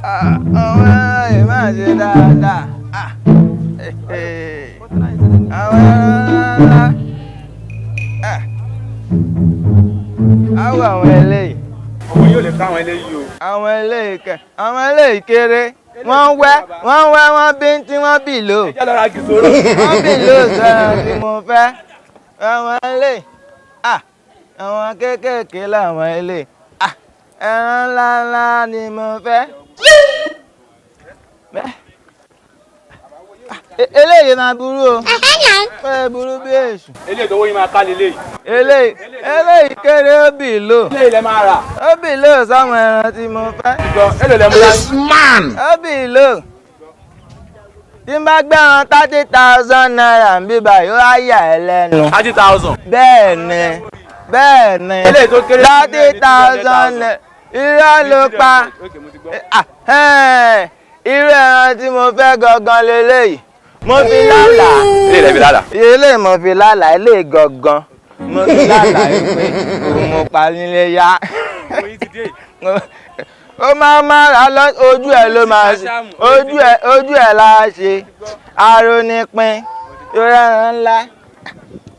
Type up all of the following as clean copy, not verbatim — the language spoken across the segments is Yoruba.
Àwọn ẹran yìí máa ṣe dáadáa. Ah, eh, eh. Àwọn ẹran ńlá. Ah. Áwọ̀ àwọn eléyìí. Owó yóò lè ká àwọn eléyìí o. Àwọn eléyìí kẹ, àwọn eléyìí kéré. Wọ́n wẹ́, wọ́n wẹ́, wọ́n bí tí wọ́n bì lò. Ẹ jẹ́ lọ ra gìsòrò. Wọ́n bì lò sẹ́ran tí mo fẹ́. Àwọn eléyìí. Ah, àwọn kéékèèké làwọn eléyìí. Ah, ẹran ńlá ńlá ni mo fẹ́. Eléyìí máa burú o. Ó burú bí èṣù. Eléyìí tó wó yín máa ká leléyìí. Eléyìí kéré, ó bì lò. Eléyìí lẹ máa rà. Ó bì lò sáwọn ẹran tí mo fẹ́. Gbọ́ èlò lẹ mú dání. Ó bì lò. Tí n bá gbẹ́ran ₦30,000 ń bí báyìí, ó á yà ẹ́ lẹ́nu. 30,000. Bẹ́ẹ̀ ni, bẹ́ẹ̀ ni. Eléyìí tó kéré jù ní 30,000 naira. Irọ́ ló pa. Okay, mo ti gbọ́. Ah, irú ẹran tí mo fẹ́ gangan leléyìí. Mo fi lálàá. Eléyìí lẹ fi lálàá. Eléyìí mo fi lálàá, eléyìí gangan. Mo fi lálàá yìí pé òun mo pa nílé yá. Owó yín ti dé. Ó máa máa rà lọ, ojú ẹ ló máa ṣe, ojú ẹ, ojú ẹ la ṣe arónípín tó rẹran ńlá.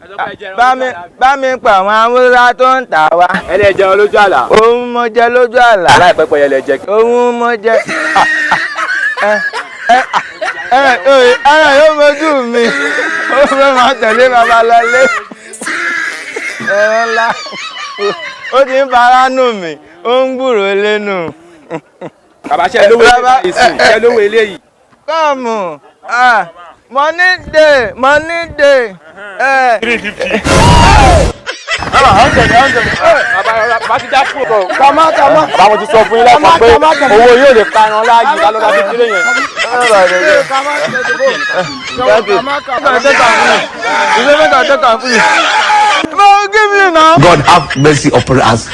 Ẹ sọ pé ẹ jẹ ẹran Bá mi lójú àlá. bá mi pa àwọn awúrá tó ń tà wá. Ẹ lẹ jẹun lójú àlá. Òun mo jẹ lójú àlá. Aláìpẹ́pẹ́ yẹn lẹ jẹ. Òun mo jẹ. Ẹ ẹ ẹ ẹ, ẹran yóò mojú mi, ó fẹ́ máa tẹ̀lé bàbá lọlé. Ẹran ńlá, ó ti ń fara nù mí, ó ń gbúròó lẹ́nu. Bàbá, ṣe lówó Bàbá, eléyìí sìn? Ṣe lówó eléyìí? Come, ah, money dey, money dey. Eh. 350. Bàbá, bàbá ti dá kúrò. Kàmá kàmá. Bàbá, mo ti sọ fún yín lẹ́kọ̀ọ́ pé owó yóò lè pa ẹran láàyè lálọ́dá kékeré yẹn. Thank you. Take am finish. You say make I take am finish. No, give me now. God have mercy upon us.